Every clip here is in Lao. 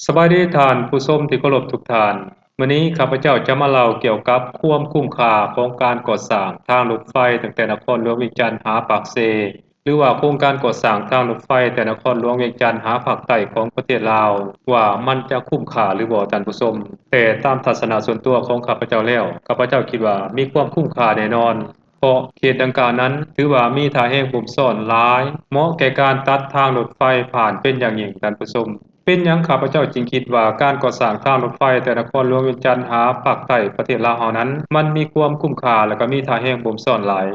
ສະບາຍດີທ່ານຜູ້ຊົມທີ່ເຄົາລົບທຸກທ່ານ. ມື້ນີ້ຂ້າພະເຈົ້າຈະມາເລົ່າກ່ຽວກັບຄວາມຄຸ້ມຄ່າຂອງການກໍ່ສ້າງທາງລົດໄຟຕັ້ງແຕ່ນະຄອນຫຼວງວຽງຈັນຫາປາກເຊ ຫຼືວ່າໂຄງການກໍ່ສ້າງທາງລົດໄຟແຕ່ນະຄອນຫຼວງວຽງຈັນຫາພາກໃຕ້ຂອງປະເທດລາວ ວ່າມັນຈະຄຸ້ມຄ່າຫຼືບໍ່ທ່ານຜູ້ຊົມ. ແຕ່ຕາມທັດສະນະສ່ວນຕົວຂອງຂ້າພະເຈົ້າແລ້ວ, ຂ້າພະເຈົ້າຄິດວ່າມີຄວາມຄຸ້ມຄ່າແນ່ນອນ. ເພາະເຂດດັ່ງກ່າວນັ້ນຖືວ່າມີທ່າແຮງບົ່ມຊ້ອນຫຼາຍ, ເໝາະແກ່ການຕັດທາງລົດໄຟຜ່ານເປັນຢ່າງຍິ່ງທ່ານຜູ້ຊົມ. ເປັນຫຍັງຂ້າພະເຈົ້າຈຶ່ງຄິດວ່າການກໍ່ສ້າງທາງລົດໄຟແຕ່ນະຄອນຫຼວງວຽງຈັນຫາພາກໃຕ້ປະເທດລາວເຮົານັ້ນ ມັນມີຄວາມຄຸ້ມຄ່າ ແລະ ກໍມີທ່າແຮງບົ່ມຊ້ອນຫຼາຍ?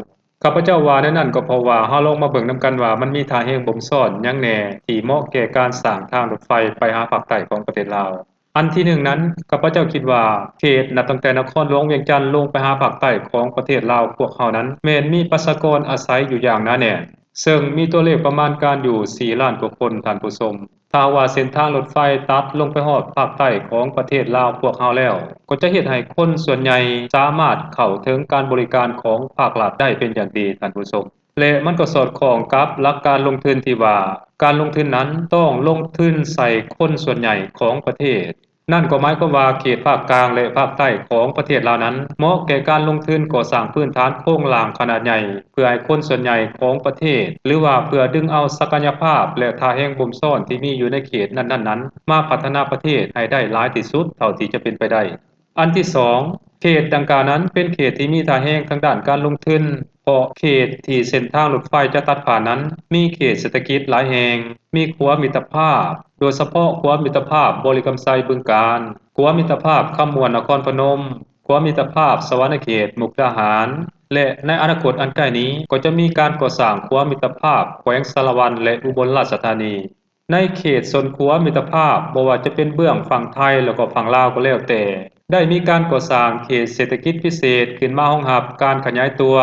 ຂ້າພະເຈົ້າວ່າແນວນັ້ນກໍເພາະວ່າເຮົາລອງມາເບິ່ງນຳກັນວ່າມັນມີທ່າແຮງບົ່ມຊ້ອນຫຍັງແດ່ທີ່ເໝາະແກ່ການສ້າງທາງລົດໄຟໄປຫາພາກໃຕ້ຂອງປະເທດລາວ. ອັນທີໜຶ່ງນັ້ນ, ຂ້າພະເຈົ້າຄິດວ່າເຂດນັບຕັ້ງແຕ່ນະຄອນຫຼວງວຽງຈັນລົງໄປຫາພາກໃຕ້ຂອງປະເທດລາວພວກເຮົານັ້ນ ແມ່ນມີປະຊາກອນອາໄສຢູ່ຢ່າງໜາແໜ້ນ, ເຊິ່ງມີຕົວເລກປະມານການຢູ່ສີ່ລ້ານກວ່າຄົນ, ທ່ານຜູ້ຊົມ. ຖ້າຫາກວ່າເສັ້ນທາງລົດໄຟຕັດລົງໄປຮອດພາກໃຕ້ຂອງປະເທດລາວພວກເຮົາແລ້ວ, ກໍຈະເຮັດໃຫ້ຄົນສ່ວນໃຫຍ່ສາມາດເຂົ້າເຖິງການບໍລິການຂອງພາກລັດໄດ້ເປັນຢ່າງດີ, ທ່ານຜູ້ຊົມ. ແລະ ມັນກໍສອດຄ່ອງກັບຫຼັກການລົງທຶນທີ່ວ່າ ການລົງທຶນນັ້ນຕ້ອງລົງທຶນໃສ່ຄົນສ່ວນໃຫຍ່ຂອງປະເທດ. ນັ້ນກໍໝາຍຄວາມວ່າເຂດພາກກາງ ແລະ ພາກໃຕ້ຂອງປະເທດລາວນັ້ນ ເໝາະແກ່ການລົງທຶນກໍ່ສ້າງພື້ນຖານໂຄງລ່າງຂະໜາດໃຫຍ່ ເພື່ອໃຫ້ຄົນສ່ວນໃຫຍ່ຂອງປະເທດ ຫຼືວ່າເພື່ອດຶງເອົາສັກກະຍະພາບ ແລະ ທ່າແຮງບົ່ມຊ້ອນທີ່ມີຢູ່ໃນເຂດນັ້ນໆນັ້ນ ມາພັດທະນາປະເທດໃຫ້ໄດ້ຫຼາຍທີ່ສຸດເທົ່າທີ່ຈະເປັນໄປໄດ້. ອັນທີສອງ, ເຂດດັ່ງກ່າວນັ້ນເປັນເຂດທີ່ມີທ່າແຮງທາງດ້ານການລົງທຶນ, ເພາະເຂດທີ່ເສັ້ນທາງລົດໄຟຈະຕັດຜ່ານນັ້ນ ມີເຂດເສດຖະກິດຫຼາຍແຫ່ງ, ມີຂົວມິດຕະພາບ, ໂດຍສະເພາະຂົວມິດຕະພາບບໍລິຄຳໄຊ-ບຶງການ, ຂົວມິດຕະພາບຄຳມ່ວນ-ນະຄອນພະນົມ, ຂົວມິດຕະພາບສະຫວັນນະເຂດ-ມຸກດາຫານ ແລະ ໃນອະນາຄົດອັນໃກ້ນີ້ ກໍຈະມີການກໍ່ສ້າງຂົວມິດຕະພາບແຂວງສາລະວັນ ແລະ ອຸບົນລາຊະທານີ. ໃນເຂດຊົນຂົວມິດຕະພາບ, ບໍ່ວ່າຈະເປັນເບື້ອງຝັ່ງໄທ ແລ້ວກໍຝັ່ງລາວກໍແລ້ວແຕ່, ໄດ້ມີການກໍ່ສ້າງເຂດເສດຖະກິດພິເສດຂຶ້ນມາຮອງຮັບການຂະຫຍາຍຕົວ,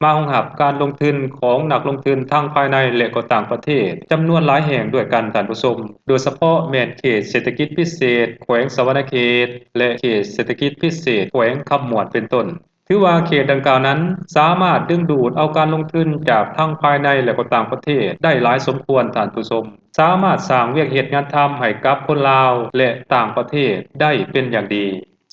ມາຮອງຮັບການລົງທຶນຂອງນັກລົງທຶນທັງພາຍໃນ ແລະ ກໍຕ່າງປະເທດ ຈຳນວນຫຼາຍແຫ່ງດ້ວຍກັນ, ທ່ານຜູ້ຊົມ, ໂດຍສະເພາະແມ່ນເຂດເສດຖະກິດພິເສດແຂວງສະຫວັນນະເຂດ ແລະ ເຂດເສດຖະກິດພິເສດແຂວງຄຳມ່ວນເປັນຕົ້ນ. ຖືວ່າເຂດດັ່ງກ່າວນັ້ນສາມາດດຶງດູດເອົາການລົງທຶນຈາກທັງພາຍໃນ ແລະ ກໍຕ່າງປະເທດໄດ້ຫຼາຍສົມຄວນ, ທ່ານຜູ້ຊົມ, ສາມາດສ້າງວຽກເຮັດງານທຳໃຫ້ກັບຄົນລາວ ແລະ ຕ່າງປະເທດໄດ້ເປັນຢ່າງດີ.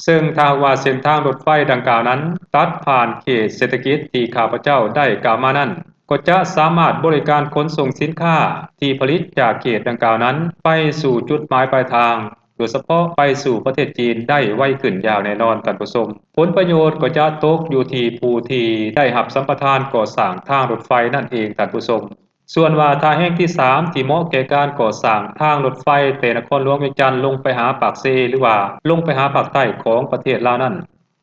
ເຊິ່ງຖ້າຫາກວ່າເສັ້ນທາງລົດໄຟດັ່ງກ່າວນັ້ນຕັດຜ່ານເຂດເສດຖະກິດທີ່ຂ້າພະເຈົ້າໄດ້ກ່າວມານັ້ນ, ກໍຈະສາມາດບໍລິການຂົນສົ່ງສິນຄ້າທີ່ຜະລິດຈາກເຂດດັ່ງກ່າວນັ້ນໄປສູ່ຈຸດໝາຍປາຍທາງ, ໂດຍສະເພາະໄປສູ່ປະເທດຈີນໄດ້ໄວຂຶ້ນຢ່າງແນ່ນອນ, ທ່ານຜູ້ຊົມ. ຜົນປະໂຫຍດກໍຈະຕົກຢູ່ທີ່ຜູ້ທີ່ໄດ້ຮັບສຳປະທານກໍ່ສ້າງທາງລົດໄຟນັ້ນເອງ, ທ່ານຜູ້ຊົມ. ສ່ວນວ່າທ່າແຮງທີສາມທີ່ເໝາະແກ່ການກໍ່ສ້າງທາງລົດໄຟແຕ່ນະຄອນຫຼວງວຽງຈັນລົງໄປຫາປາກເຊ ຫຼືວ່າລົງໄປຫາພາກໃຕ້ຂອງປະເທດລາວນັ້ນ,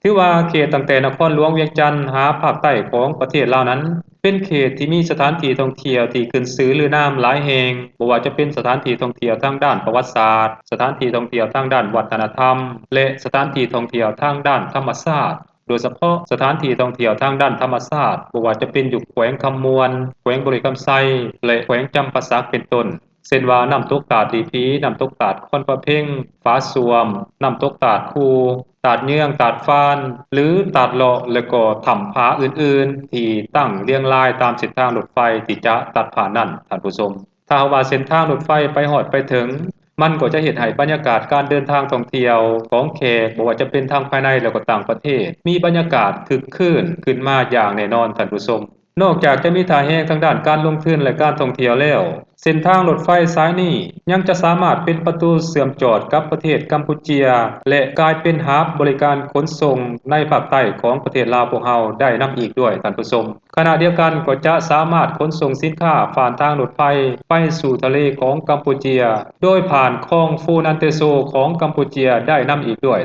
ຖືວ່າເຂດຕັ້ງແຕ່ນະຄອນຫຼວງວຽງຈັນຫາພາກໃຕ້ຂອງປະເທດລາວນັ້ນ ເປັນເຂດທີ່ມີສະຖານທີ່ທ່ອງທ່ຽວທີ່ຂຶ້ນຊື່ລືນາມຫຼາຍແຫ່ງ, ບໍ່ວ່າຈະເປັນສະຖານທີ່ທ່ອງທ່ຽວທາງດ້ານປະຫວັດສາດ, ສະຖານທີ່ທ່ອງທ່ຽວທາງດ້ານວັດທະນະທຳ ແລະ ສະຖານທີ່ທ່ອງທ່ຽວທາງດ້ານທຳມະຊາດ, ໂດຍສະເພາະສະຖານທີ່ທ່ອງທ່ຽວທາງດ້ານທຳມະຊາດ, ບໍ່ວ່າຈະເປັນຢູ່ແຂວງຄຳມ່ວນ, ແຂວງບໍລິຄຳໄຊ ແລະ ແຂວງຈຳປາສັກເປັນຕົ້ນ. ເຊັ່ນວ່າ ນ້ຳຕົກຕາດຫຼີ່ຜີ, ນ້ຳຕົກຕາດຄອນປະເພັງ, ຝາສ້ວມ, ນ້ຳຕົກຕາດຄູ, ຕາດເຍືອງ, ຕາດຟານ ຫຼື ຕາດເລາະ ແລະ ກໍຖ້ຳຜາອື່ນໆ ທີ່ຕັ້ງລຽງລາຍຕາມເສັ້ນທາງລົດໄຟທີ່ຈະຕັດຜ່ານນັ້ນ, ທ່ານຜູ້ຊົມ. ຖ້າຫາກວ່າເສັ້ນທາງລົດໄຟໄປຮອດໄປເຖິງ, ມັນກໍຈະເຮັດໃຫ້ບັນຍາກາດການເດີນທາງທ່ອງທ່ຽວຂອງແຂກ, ບໍ່ວ່າຈະເປັນທັງພາຍໃນ ແລະ ກໍຕ່າງປະເທດ, ມີບັນຍາກາດຄຶກຄື້ນຂຶ້ນມາຢ່າງແນ່ນອນ, ທ່ານຜູ້ຊົມ. ນອກຈາກຈະມີທ່າແຮງທາງດ້ານການລົງທຶນ ແລະ ການທ່ອງທ່ຽວແລ້ວ, ເສັ້ນທາງລົດໄຟສາຍນີ້ຍັງຈະສາມາດເປັນປະຕູເຊື່ອມຈອດກັບປະເທດກຳປູເຈຍ ແລະ ກາຍເປັນຮັບບໍລິການຂົນສົ່ງໃນພາກໃຕ້ຂອງປະເທດລາວພວກເຮົາໄດ້ນຳອີກດ້ວຍ, ທ່ານຜູ້ຊົມ. ຂະນະດຽວກັນກໍຈະສາມາດຂົນສົ່ງສິນຄ້າຜ່ານທາງລົດໄຟໄປສູ່ທະເລຂອງກຳປູເຈຍ ໂດຍຜ່ານຄອງຟູນານເຕໂຊຂອງກຳປູເຈຍໄດ້ນຳອີກດ້ວຍ.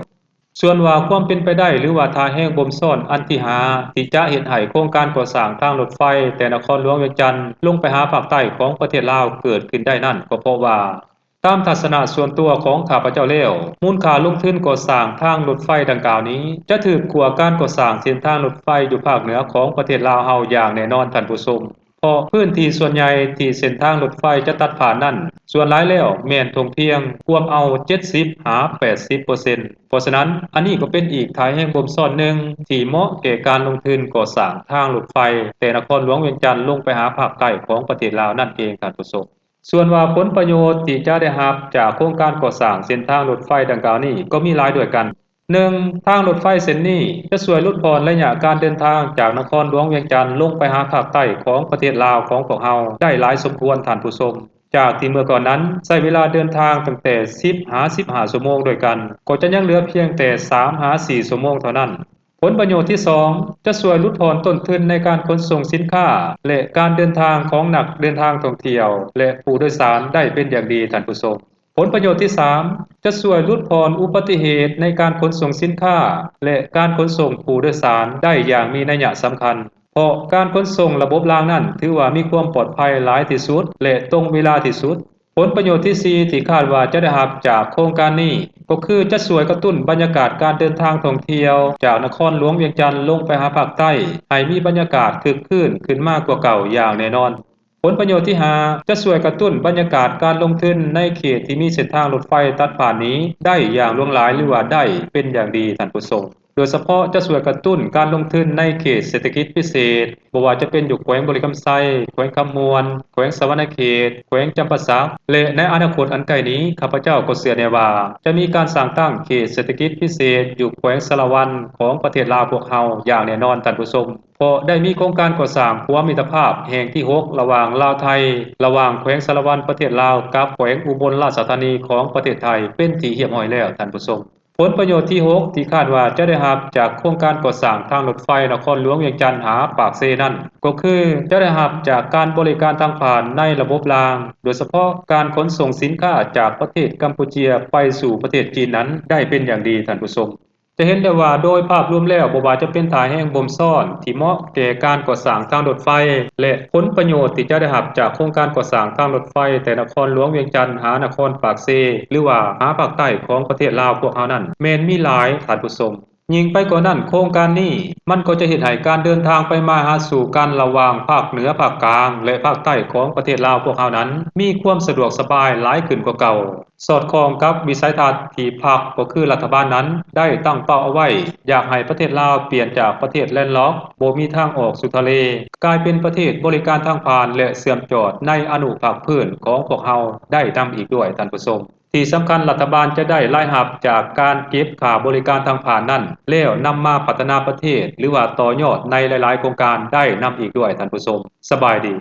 ສ່ວນວ່າຄວາມເປັນໄປໄດ້ ຫຼືວ່າທ່າແຮງບົ່ມຊ້ອນອັນທີຫ້າ ທີ່ຈະເຮັດໃຫ້ໂຄງການກໍ່ສ້າງທາງລົດໄຟແຕ່ນະຄອນຫຼວງວຽງຈັນລົງໄປຫາພາກໃຕ້ຂອງປະເທດລາວເກີດຂຶ້ນໄດ້ນັ້ນ ກໍເພາະວ່າ ຕາມທັດສະນະສ່ວນຕົວຂອງຂ້າພະເຈົ້າແລ້ວ, ມູນຄ່າລົງທຶນກໍ່ສ້າງທາງລົດໄຟດັ່ງກ່າວນີ້ ຈະຖືກກວ່າການກໍ່ສ້າງເສັ້ນທາງລົດໄຟຢູ່ພາກເໜືອຂອງປະເທດລາວເຮົາຢ່າງແນ່ນອນ, ທ່ານຜູ້ຊົມ. ເພາະພື້ນທີ່ສ່ວນໃຫຍ່ທີ່ເສັ້ນທາງລົດໄຟຈະຕັດຜ່ານນັ້ນ, ສ່ວນຫຼາຍແລ້ວແມ່ນທົ່ງພຽງກວມເອົາເຈັດສິບຫາແປດສິບເປີເຊັນ. ເພາະສະນັ້ນ, ອັນນີ້ກໍເປັນອີກທ່າແຮງບົ່ມຊ້ອນໜຶ່ງທີ່ເໝາະແກ່ການລົງທຶນກໍ່ສ້າງທາງລົດໄຟແຕ່ນະຄອນຫຼວງວຽງຈັນລົງໄປຫາພາກໃຕ້ຂອງປະເທດລາວນັ້ນເອງ, ທ່ານຜູ້ຊົມ. ສ່ວນວ່າຜົນປະໂຫຍດທີ່ຈະໄດ້ຮັບຈາກໂຄງການກໍ່ສ້າງເສັ້ນທາງລົດໄຟດັ່ງກ່າວນີ້ກໍມີຫຼາຍດ້ວຍກັນ. ໜຶ່ງ, ທາງລົດໄຟເສັ້ນນີ້ຈະຊ່ວຍຫຼຸດຜ່ອນໄລຍະການເດີນທາງຈາກນະຄອນຫຼວງວຽງຈັນລົງໄປຫາພາກໃຕ້ຂອງປະເທດລາວຂອງພວກເຮົາໄດ້ຫຼາຍສົມຄວນ, ທ່ານຜູ້ຊົມ. ຈາກທີ່ເມື່ອກ່ອນນັ້ນໃຊ້ເວລາເດີນທາງຕັ້ງແຕ່ສິບຫາສິບຫ້າຊົ່ວໂມງດ້ວຍກັນ, ກໍຈະຍັງເຫຼືອພຽງແຕ່ສາມຫາສີ່ຊົ່ວໂມງເທົ່ານັ້ນ. ຜົນປະໂຫຍດທີສອງ ຈະຊ່ວຍຫຼຸດຜ່ອນຕົ້ນທຶນໃນການຂົນສົ່ງສິນຄ້າ ແລະ ການເດີນທາງຂອງນັກເດີນທາງທ່ອງທ່ຽວ ແລະ ຜູ້ໂດຍສານໄດ້ເປັນຢ່າງດີ, ທ່ານຜູ້ຊົມ. ຜົນປະໂຫຍດທີສາມ ຈະຊ່ວຍຫຼຸດຜ່ອນອຸບັດຕິເຫດໃນການຂົນສົ່ງສິນຄ້າ ແລະ ການຂົນສົ່ງຜູ້ໂດຍສານໄດ້ຢ່າງມີໄນຍະສຳຄັນ, ເພາະການຂົນສົ່ງລະບົບລາງນັ້ນຖືວ່າມີຄວາມປອດໄພຫຼາຍທີ່ສຸດ ແລະ ຕົງເວລາທີ່ສຸດ. ຜົນປະໂຫຍດທີສີ່ ທີ່ຄາດວ່າຈະໄດ້ຮັບຈາກໂຄງການນີ້ ກໍຄືຈະຊ່ວຍກະຕຸ້ນບັນຍາກາດການເດີນທາງທ່ອງທ່ຽວຈາກນະຄອນຫຼວງວຽງຈັນລົງໄປຫາພາກໃຕ້ ໃຫ້ມີບັນຍາກາດຄຶກຄື້ນຂຶ້ນມາກວ່າເກົ່າຢ່າງແນ່ນອນ. ຜົນປະໂຫຍດທີຫ້າ ຈະຊ່ວຍກະຕຸ້ນບັນຍາກາດການລົງທຶນໃນເຂດທີ່ມີເສັ້ນທາງລົດໄຟຕັດຜ່ານນີ້ໄດ້ຢ່າງຫຼວງຫຼາຍ ຫຼືວ່າໄດ້ເປັນຢ່າງດີ, ທ່ານຜູ້ຊົມ. ໂດຍສະເພາະຈະຊ່ວຍກະຕຸ້ນການລົງທຶນໃນເຂດເສດຖະກິດພິເສດ, ບໍ່ວ່າຈະເປັນຢູ່ແຂວງບໍລິຄຳໄຊ, ແຂວງຄຳມ່ວນ, ແຂວງສະຫວັນນະເຂດ, ແຂວງຈຳປາສັກ ແລະ ໃນອະນາຄົດອັນໃກ້ນີ້, ຂ້າພະເຈົ້າກໍເຊື່ອແນ່ວ່າຈະມີການສ້າງຕັ້ງເຂດເສດຖະກິດພິເສດຢູ່ແຂວງສາລະວັນຂອງປະເທດລາວພວກເຮົາຢ່າງແນ່ນອນ, ທ່ານຜູ້ຊົມ. ເພາະໄດ້ມີໂຄງການກໍ່ສ້າງຂົວມິດຕະພາບແຫ່ງທີຫົກ ລະຫວ່າງລາວໄທ, ລະຫວ່າງແຂວງສາລະວັນປະເທດລາວກັບແຂວງອຸບົນລາຊະທານີຂອງປະເທດໄທເປັນທີ່ຮຽບຮ້ອຍແລ້ວ, ທ່ານຜູ້ຊົມ. ຜົນປະໂຫຍດທີຫົກ ທີ່ຄາດວ່າຈະໄດ້ຮັບຈາກໂຄງການກໍ່ສ້າງທາງລົດໄຟນະຄອນຫຼວງວຽງຈັນຫາປາກເຊນັ້ນ ກໍຄືຈະໄດ້ຮັບຈາກການບໍລິການທາງຜ່ານໃນລະບົບລາງ, ໂດຍສະເພາະການຂົນສົ່ງສິນຄ້າຈາກປະເທດກຳປູເຈຍໄປສູ່ປະເທດຈີນນັ້ນໄດ້ເປັນຢ່າງດີ, ທ່ານຜູ້ຊົມ. ຈະເຫັນໄດ້ວ່າໂດຍພາບລວມແລ້ວ, ບໍ່ວ່າຈະເປັນທ່າແຮງບົ່ມຊ້ອນທີ່ເໝາະແກ່ການກໍ່ສ້າງທາງລົດໄຟ ແລະ ຜົນປະໂຫຍດທີ່ຈະໄດ້ຮັບຈາກໂຄງການກໍ່ສ້າງທາງລົດໄຟແຕ່ນະຄອນຫຼວງວຽງຈັນຫານະຄອນປາກເຊ ຫຼືວ່າຫາພາກໃຕ້ຂອງປະເທດລາວພວກເຮົານັ້ນ ແມ່ນມີຫຼາຍ, ທ່ານຜູ້ຊົມ. ຍິ່ງໄປກວ່ານັ້ນ, ໂຄງການນີ້ມັນກໍຈະເຮັດໃຫ້ການເດີນທາງໄປມາຫາສູ່ກັນລະຫວ່າງພາກເໜືອ, ພາກກາງ ແລະ ພາກໃຕ້ຂອງປະເທດລາວພວກເຮົານັ້ນ ມີຄວາມສະດວກສະບາຍຫຼາຍຂຶ້ນກວ່າເກົ່າ. ສອດຄ່ອງກັບວິໄສທັດທີ່ພັກ ກໍຄືລັດຖະບານນັ້ນ ໄດ້ຕັ້ງເປົ້າເອົາໄວ້ ຢາກໃຫ້ປະເທດລາວປ່ຽນຈາກປະເທດແລນລັອກ ບໍ່ມີທາງອອກສູ່ທະເລ ກາຍເປັນປະເທດບໍລິການທາງຜ່ານ ແລະ ເຊື່ອມຈອດໃນອະນຸພາກພື້ນຂອງພວກເຮົາໄດ້ນຳອີກດ້ວຍ, ທ່ານຜູ້ຊົມ. ທີ່ສຳຄັນ, ລັດຖະບານຈະໄດ້ລາຍຮັບຈາກການເກັບຄ່າບໍລິການທາງຜ່ານນັ້ນ ແລ້ວນຳມາພັດທະນາປະເທດ ຫຼືວ່າຕໍ່ຍອດໃນຫຼາຍໆໂຄງການໄດ້ນຳອີກດ້ວຍ, ທ່ານຜູ້ຊົມ. ສະບາຍດີ.